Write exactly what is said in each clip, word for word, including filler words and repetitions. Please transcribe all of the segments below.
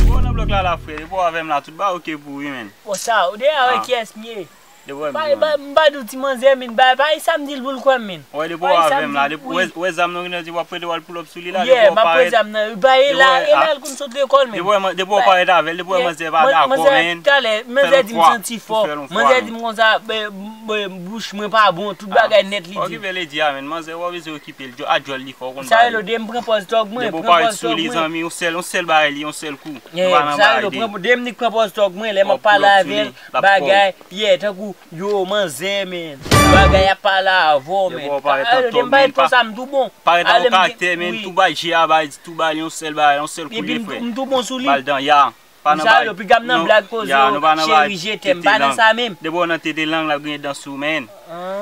Bon, nan blòk la, la, frè. Depi w avè m la, tout bagay oke pou ou, wi, menn. Bon, sa, ou deja wè kiyès m ye. Depi w wè m, pa, pa, m pa di w ti manzè, menn. Pa, pa e sa m di l pou l kwè m, menn. Wè, depi w avè m la, depi w wè, wè zam nan, ou gen di w ap prete, w al pull up sou li la, depi w parèt. M ap prete zam nan. Ba, e la, e la l konn sot lekòl, menn. Depi w wè, depi w parèt avè l, depi w wè manzè pa dakò, menn. Talè, manzè di m santi fò. Manzè di m konsa, bouch mwen pa bon, tout bagay nèt li di. Okipe lady a, menn. Manzè, w ap bezwen okipe l. A djòl li fò, w konn bagay. Sa rele de m pran pòz tòg mwen, pran pòz tòg mwen. Zanmi, yon sèl, yon sèl bagay li, yon sèl kou. Nou pa nan bagay de. De m nik pran pòz tòg mwen, lè m ap pale avè l, bagay, yeah, tankou, yo, manzè, menn. Bagay ap pale avè w, menn. Sa rele de m parèt konsa, m tou bon. Parèt avè w karaktè, menn. Tou bay je a, bay, tou bay yon sèl bagay, yon sèl kou de frè. M tou bon sou li. Bal dan, ya. Pa nan bagay. Sa yo, piga m nan blag koze yo, cheri, je t'aime, pa nan sa menm. Depi w nan tete lang, l ap gen dan sou, menn.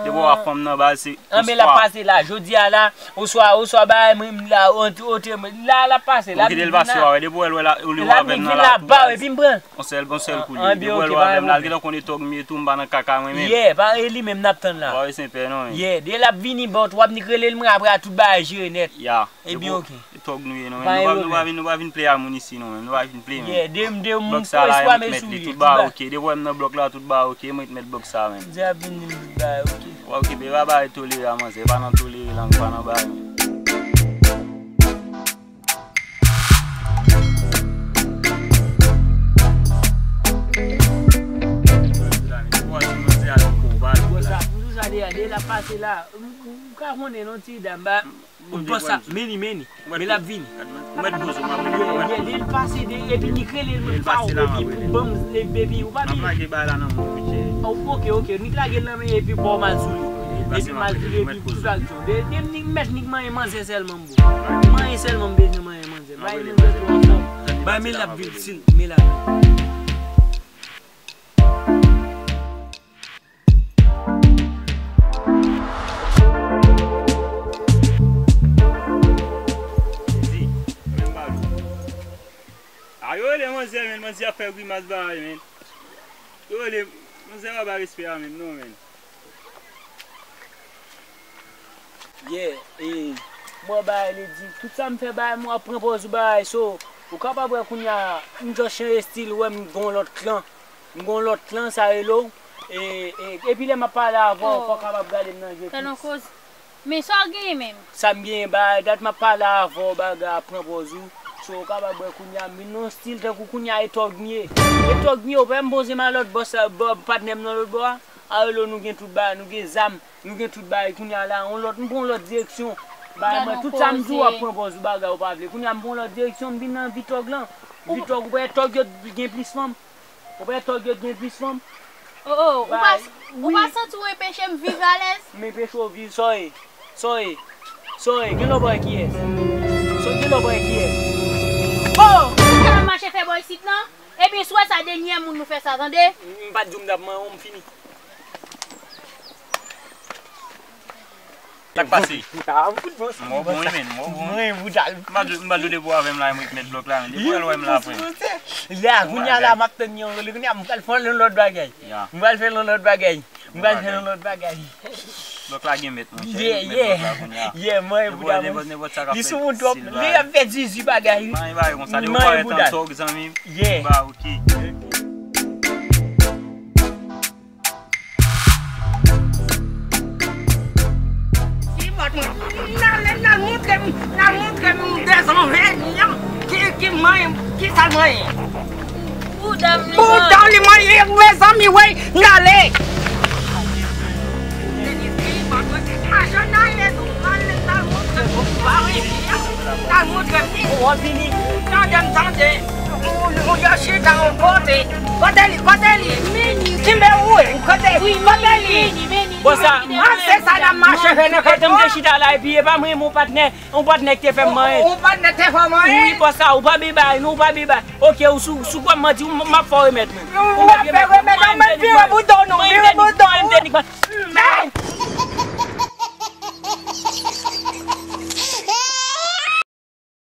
Depi w a fanm nan baz, se. Anben, l ap pase la. Jodi a la, oswa, oswa bagay mwen la, ote, la, l ap pase la. Ou kite l pase, w a wè. Depi w wè l, ou li w avè m nan la, tou baz. Epi m pran. On sèl, on sèl kou li. Depi w wè l, w avè m la, l gentan konn e tòg m ye tou, m pa nan kaka mwen menm. Yeah, pa e li menm n ap tann la. W a wè se pè non, menn. Yeah, de l ap vini, but w ap nik rele l mwen, apre a tout bagay jere nèt. Ya. Ebyen, oke. Tòg nou ye, non, menn. Nou pa, nou pa vin, nou pa vin play a moun isi, non, menn. Nou pa vin play, menn. Yeah, de m, de m, blòk sa la, mwen k mèt li. Tout bagay oke. Depi w wè m nan blòk la, tout bagay oke. Mwen k mèt blòk sa, menn. Di ap vin di m tout bagay oke. W a okipe, pa bay tolere a manzè. Pa nan tolere lang, pa nan bagay, menn. Ou ka konnen non ti dam ba. Ou pran sa, meni, meni. Men l ap vini. Ou mèt poze w, m ap vini. Ye, ye, li pase de, epi li rele l, mwen pa w, epi ban m, epi ou pa bliye. M ap lage bagay la nan men w, wi, cheri. Oh, oke, oke, li lage l nan men, epi ba w mal sou li. Epi mal sou li, epi tout aksyon. De, de, li mèt nik manyen manzè sèlman, m bon. Manyen sèlman, m bezwen manyen manzè. Bay manzè tou anfòm. Bay men l ap vini, si, men l ap vini. A, yo rele manzè, menn, manzè ap fè grimas bagay, menn. Yo rele manzè pa bay respè a menm, non, menn. Yeah, e, bon, bagay li di, tout sa m fè bagay, m ap pran pòz ou bagay, so, ou kapab wè kounye a, m just chanje estil, ou wè m gon lòt klan. M gon lòt klan, sa rele w. E, e, epi lè m ap pale avè w, fò w kapab gade m nan je. Tande yon koze. Men sa w genyen menm? Sa m genyen, bagay, dat m ap pale avè w, bagay, pran pòz ou. So, ou kapab wè kounye a, m vin nan yon stil tankou kounye a, e tòg m ye. E tòg m ye, ou pa wè m poze m a lòt bòs, bò, patnè m nan lòt bò a. A rele w, nou gen tout bagay, nou gen zam, nou gen tout bagay. Kounye a la, yon lòt, m pran yon lòt direksyon. Bagay mwen, tout sa m di w ap pran pòz ou, bagay ou pa vle. Kounye a m pran yon lòt direksyon, m vin nan vi tòg lan. Vi tòg, ou pa wè tòg yo gen plis fanm. Ou pa wè tòg yo gen plis fanm. Oh, oh, ou pa, ou pa santi w enpeche m viv alèz? M enpeche w viv, sa w ye? Sa w ye? Sa w ye? Gen lè w pa wè kiyès? Sa w gen lè w pa wè kiyès? Oh! Sa w mache fè bò isit lan? Ebyen, si w wè sa, dènyè moun nou fè sa, tande? M pa t di w m t ap manyen w, m fini. Sa k pase? M wè w bon, wi, menn, m wè w bon. M pa t, m pa t dwe depo avè m la, mwen k mèt blòk la, menn. Depi w wè m la, frè. La, kounye a la, m ap tann yon rele, kounye a, m pral fè yon lòt bagay. M pral fè yon lòt bagay. M pral fè yon lòt bagay. Blòk la gen mèt, monchè. Yeah, yeah. Yeah, mwen, bouda, mwen. Li sou moun twòp. Li ap fè zizi bagay, wi. Mwen, bagay konsa, depi w parèt an tòg, zanmi m. Yeah. Ba, oke. Si mòt mwen, n ale, n al montre m, n al montre m dezanvè li an, ki, ki manyen, ki sa l manyen. Bouda m li manyen. Bouda m li manyen, mezanmi, wey, n ale. Mache n ale, nou, n ale, n al montre m, n al montre m. Tande m, tande. Ou, ou, yo chita yon kote. Kote li, kote li? Kenbe ou, kote, kote li? Bon, sa, se sa n ap mache fè nan kay. Kote m te chita la, epi e pa mwen, mon patnè, yon patnè ki te fè m manyen. Yon patnè te fè w manyen? Wi, bon, sa, ou pa bebay, non, ou pa bebay. Oke, ou sou, sou kwa m manti, m ap fè w remèt, mwen. Ou ap fè remèt, ou mèt vire bouton nou, vire bouton. Men!